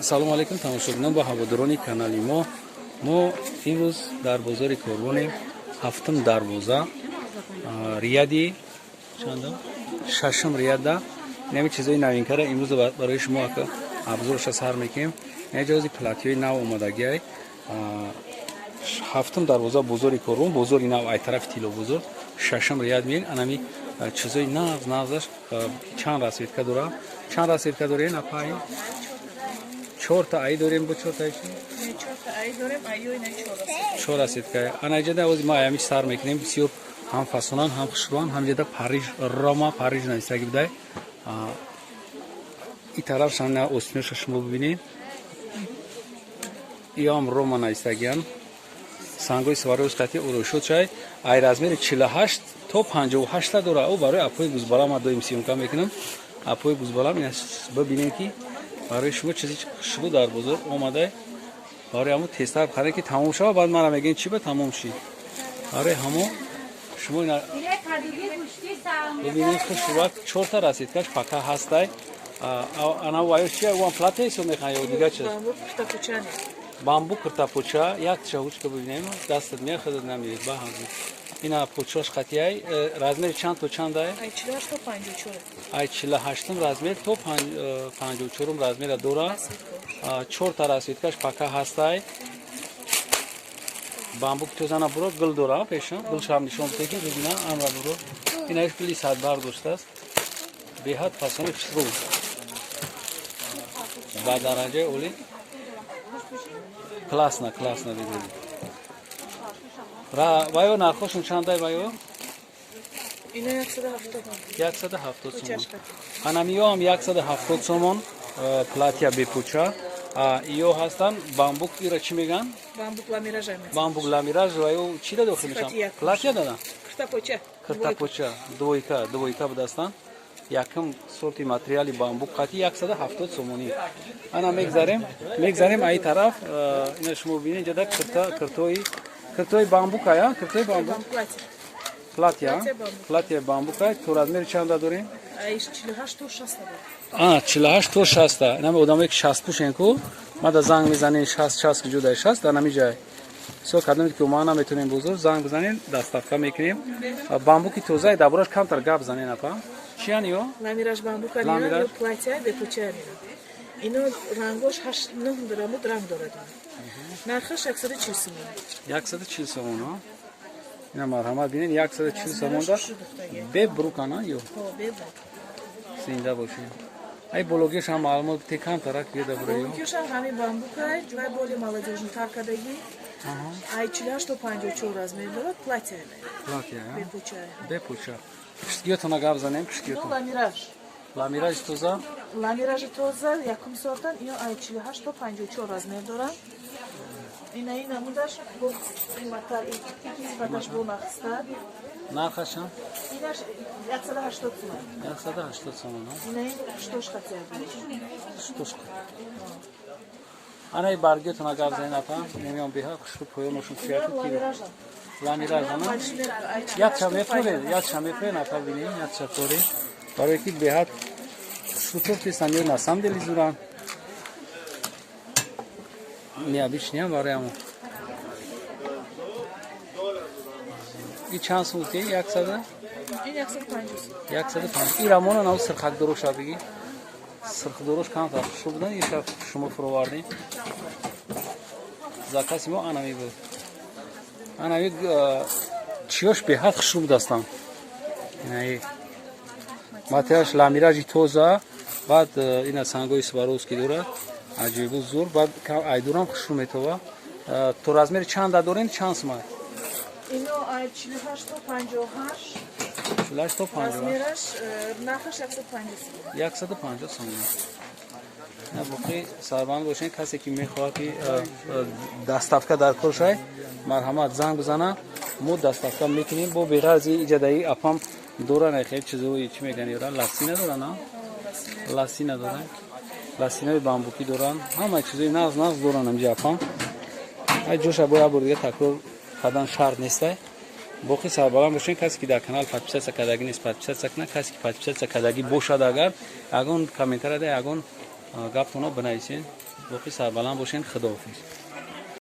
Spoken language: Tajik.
Салому алейкум, тамошобинон ба ҳаводорони канали мо. Мо имрӯз дар бозори Корвонем, ҳафтум дарвоза, ряди чандум, шашум ряда. Инами чизои новинкара имрӯз барои шумо ака обзорша сар мекунем. Ина ҷози платьяи нав омадагиай. Ҳафтум дарвоза, бозори Корвон, бозори нав, ай тарафи Тиллобозор, шашум ряд меен. Анами чизои нағз нағзаш чанд расцветка дора? Чанд расцветка дорем, апай? Чорта ай дорем, бо чорта ай чи? Чор расцветка. Ана иҷода ози мо аями сар мекунем. Бисёр ҳам фасонан, ҳам хушрӯан. Ҳамҷода Париж, Рома, Париж нависаги будай. И тарафшам на остиноша шумо бибинед, иам Рома нависагиан. Сангои Сваровский ороишот чай, ай размери 48 то 58 дора. Ӯ барои апои гузбала ма доим съёмка мекунам. Апои гузбалам бибинем, ки барои шумо чизи хушбӯ дар бозор омада. Барои ҳамо тезтар бихарем, ки тамом шава. Баъд мара мегӯем, чи ба тамом шид. Барои ҳамо шумо ина бибинед, хушрӯак, чорта расцветкаш пака ҳастай. Ана ваё чи, ван платья ҳисоб мекунад ё дигар чиз? Бамбук куртапоча. Як чаҳучка бибинем, дастат мехӯрад, намеед ба ҳамзу. Ина почош қатияй. Размери чанд то чандай? Ай 48-ум размер то 54-ум размера дора. Чорта расцветкаш пака ҳастай. Бамбук тозана буро, гул дора пешам, гулшам нишон бите, ки бибина. Амра буро, инаиш гули садбар доштааст. Беҳад фасони хушрӯ, ба дараҷаи олӣ, классно, классно бибинед. Ваё нархошон чандай, ваё? Ино 170. 170 сомон. Анамиё ҳам 170 сомон, платья бепуча. Иё ҳастанд бамбук, ира чӣ мегӯянд? Бамбук ламираж. Бамбук ламираж. Ва ё чӣ да дохил мешаванд? Платья дада? Куртапоча. Куртапоча, двойка, двойка будастанд. Якум сорти материали бамбук қати 170 сомонӣ. Ана мегзарем аи тараф. Ина шумо бибинед, ҷада кирта, киртои, киртои бамбука, я киртои бамбук, платья, платья бамбука. То размери чанда дорем? А 48 то 60. Инами одамое ки 60 пӯшен ку, мада занг мезанен, 60, 60 ки ҷудай 60 дар нами ҷай со кадоме ки ма наметонем бозор, занг бизанен, доставка мекунем. Бамбуки тозаи, дар бораш камтар гап занен, апа. Чиян ё? Ламираж бамбука, ё платья бепуча. Ино рангош ҳашт нӯҳ рамуд ранг дорад. Нархаш 140 сомон. 140 сомон. Ина марҳамат, бинед, 140 сомон да, бе брукана ё. Зинда бошед. Ай бологиаш ҳам маълумот те камтарак биёда бура ё. Бологиашам ҳами бамбукай, вай боли молодёжныйтар кардагӣ. Ай 48 то 54 размер дорад, платья. Платья. Бепуча. Бепуча. Пиштгиётона гап занем, пиштгиётон. Ламираж. Ламиражи тоза? Ламиражи тоза, якум сортан, ино ай 48 то 54 размер дорад. Ина ин намудаш бо қиматтар, сифаташ бо нақстар. Нархашам? Инаш 180 сомон. 180 сомон. Ина ин штош қатия. Штош. Ана и баргиётона гап занем, апа. Немиён беҳад хушрӯ, поёношон чияку ки. Ламираж ана. Якча мефуред, якча мефуред, апа, бинед, якча фуред. Барои ки беҳад хушрӯтор тестан ё на самом деле зуран. Необычный барои ҳамон. И чанд сум гуфтӣ? 100? Ин 150. 150. И рамона нав сирхакдороша бигӣ. Сирхдорош камтар хушрӯ будан, иша шумо фуровардем. Закази мо анами буд. Анами чиёш беҳад хушрӯ будастан. Инаи материалш ламиражи тоза, баъд ина сангои Сваровский дорад, аҷибу зур, баъд айдурам хушрӯ метова. То размери чанда дорем, чанд сума? Ино ай 48 то 58. 48 то 58. Размераш, нархаш 150 сомон. 150 сомон. На боқӣ сарбанд бошед, касе ки мехоҳад ки доставка дар кор шавад, марҳамат, занг бизана, мо доставка мекунем. Бо беғарзи иҷадаи апам доран хел чизои, чӣ мегӯянд, ёра ласина доран, а? Ласина доран. Ласинаи бамбукӣ доран. Ҳама чизои нағз нағз доран амҷа апам. Ай ҷоша бо як бор дига такрор кардан шарт нестай. Боқӣ сарбаланд бошед. Касе ки дар канал подписаться кардагӣ нест, подписаться кунад. Касе ки подписаться кардагӣ бошад, агар ягон комментария да, ягон Гаптонро бинависен. Боқӣ сарбаланд бошен, худоҳофиз.